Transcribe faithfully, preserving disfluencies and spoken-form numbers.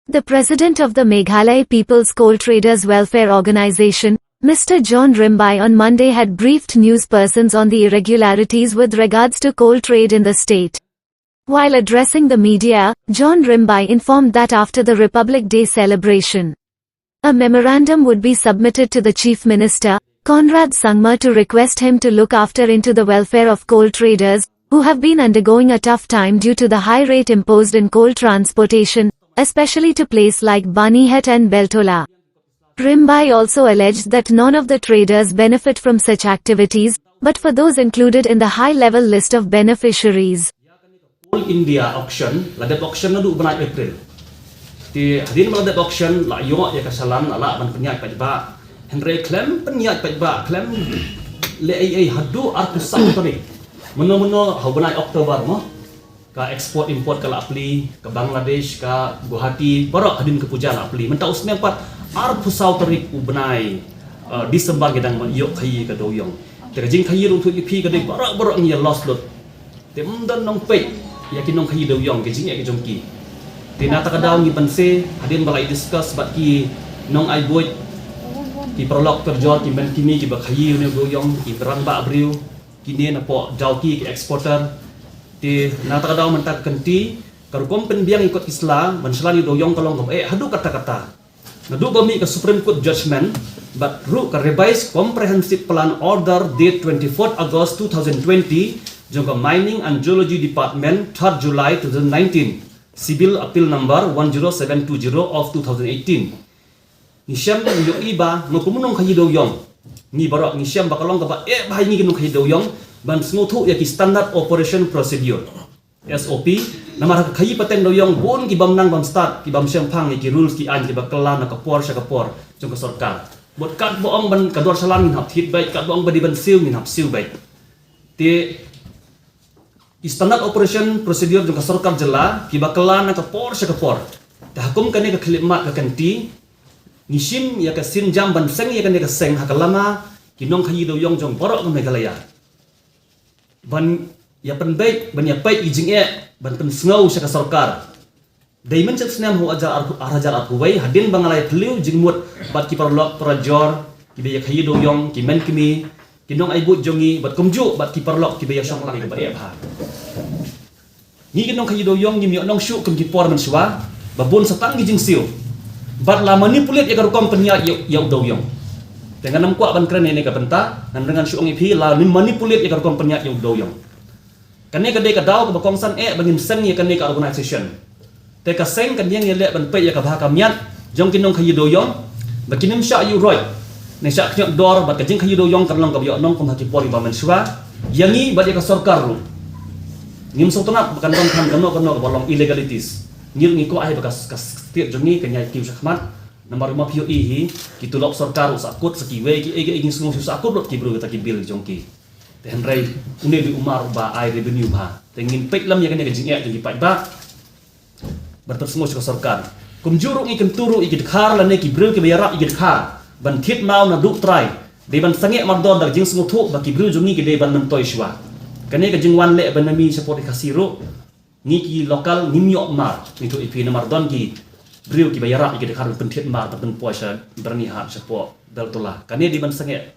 The president of the Meghalaya People's Coal Traders Welfare Organization, Mister John Rimbai, on Monday had briefed news persons on the irregularities with regards to coal trade in the state. While addressing the media, John Rimbai informed that after the Republic Day celebration, a memorandum would be submitted to the Chief Minister, Conrad Sangma, to request him to look after into the welfare of coal traders, who have been undergoing a tough time due to the high rate imposed in coal transportation, especially to place like Banihat and Beltola. Rimbai also alleged that none of the traders benefit from such activities, but for those included in the high-level list of beneficiaries. Coal India auction, la dep auction naduh bnai April. Te hadien ba la dep auction, la ïoh ïa ka salan, la lah ban pynïaid paidbah. Hynrei khlem pynïaid paidbah, khlem leh ei ei haduh arphew saw tarik. Mynno mynno ha u bnai October mo, ka export import ka la plie, ka Bangladesh, ka Guwahati, baroh hadien ka puja la plie. Mynta u snem pat arphew saw tarik u bnai, eh, December ki dang ban ïoh khaïi ka dewiong. Te ka jingkhaïi ruh, ïathuh ïa phi, ka dei baroh baroh ngi ïa loss lut. Te ym don nongpeit ïa ki nongkhaïi dewiong, ka jingeh ka jong ki. Te na kata ka daw ngi banse, hadien ba la ïa discuss bad ki nongai buit, ki paralok parajor, ki mynkmie kiba khaïi une u dewiong, ki rangbah briew, kine napoh Dawki, ki exporter. Te na kata ka daw mynta ka kynti, ka rukom pynbiang ïa kot ki sla ban shlan ïa u dewiong ka long kaba eh haduh katta katta. Naduh ba mih ka Supreme Court judgment bad ruh ka Revised Comprehensive Plan Order date twenty-fourth August two thousand twenty jong ka Mining and Geology Department, third July two thousand nineteen, Civil Appeal Number one zero seven two zero of two thousand eighteen. Ngi shem, ngi ïohi ba nga kum u nongkhaïi dewiong, ngi baroh ngi shem ba ka long kaba eh bha ïa ngi ki nongkhaïi dewiong ban sngewthuh ïa ki Standard Operation Procedure, S O P. Namar ha ka khaïi pateng dewiong bun ki bym nang bym stad, ki bym shemphang ïa ki rules ki aiñ kiba kylla na ka por sha ka por jong ka sorkar. Bad katba ong ba ka dor shalan ngin hap thied beit, katba ong ba dei ban siew ngin hap siew beit. Te ki Standard Operation Procedure jong ka sorkar jylla kiba kylla na ka por sha ka por. Te ha kum kane ka khyllipmat ka kynti, ngi shim ïa ka sienjam ban seng ïa kane ka seng ha ka lama ki nongkhaïi dewiong jong baroh ka Meghalaya. Ban ïa pynbeit, ban ïa peit ïa ki jingeh, ban pynsngew sha ka sorkar. Dei mynshwa snem ha u ar hajar arphew wei, hadien ba nga la ïa phylliew jingmut bad ki paralok parajor kiba ïa khaïi dewiong, ki mynkmie, ki nongai buit jong ngi, bad kumjuh bad ki paralok kiba ïa shong lang kaba eh bha. Ngi ki nongkhaïi dewiong ngim ïoh nong shuh kum ki por mynshuwa ba bun sa tang ki jingsiew bad la manipulate ïa ka rukom pynïaid ïa u dewiong. Te ngan ym kwah ban kren ïa kane ka bynta, ngan ring ngan shu ong ïa phi la manipulate ïa ka rukom pynïaid ïa u dewiong. Kane ka dei ka daw kaba kongsan eh ba ngin seng ïa kane ka organisation. Te ka seng kan ïeng ïaleh ban peit ïa ka bha ka miat jong ki nongkhaïi dewiong ba kin ym shah ïuh roit ne shah khñiot dor bad ka jingkhaïi dewiong kan long kaba ïoh nong kum ha ki por kiba mynshuwa ïa ngi bad ïa ka sorkar ruh. Ngim sngewtynnat ba kan don kano kano kaba long illegalities. Ngi ruh ngi kwah hi ba ka state jong ngi kan ïai kiew shakhmat. Namar ma phi ïohi hi, ki tulop sorkar ruh sahkut, sa kiwei kiei kiei ngi sngewsih sahkut lut ki briew kita ki bill jong ki. Te hynrei une u dei u mar uba ai revenue bha. Te ngin peit lem ïa kane ka jingeh jong ki paidbah. Ban pynsngew sha ka sorkar. Kumjuh ruh ngi kyntu ruh ïa ki dkhar lane ki briew kiba ïarap ïa ki dkhar ban thied maw naduh trai. Dei ban sangeh mardor da ka jingsngewthuh ba ki briew jong ngi ki dei ban myntoi shuwa. Kane ka jingwan leh ban mih shapoh ri Khasi ruh, ngi ki local ngim ïoh mar. Ngi ïathuh ïa phi namar don ki briew kiba ïarap ïa ki dkhar ban pynthied mar ban pynpoi sha Byrnihat shapoh Beltola. Kane dei ban sangeh.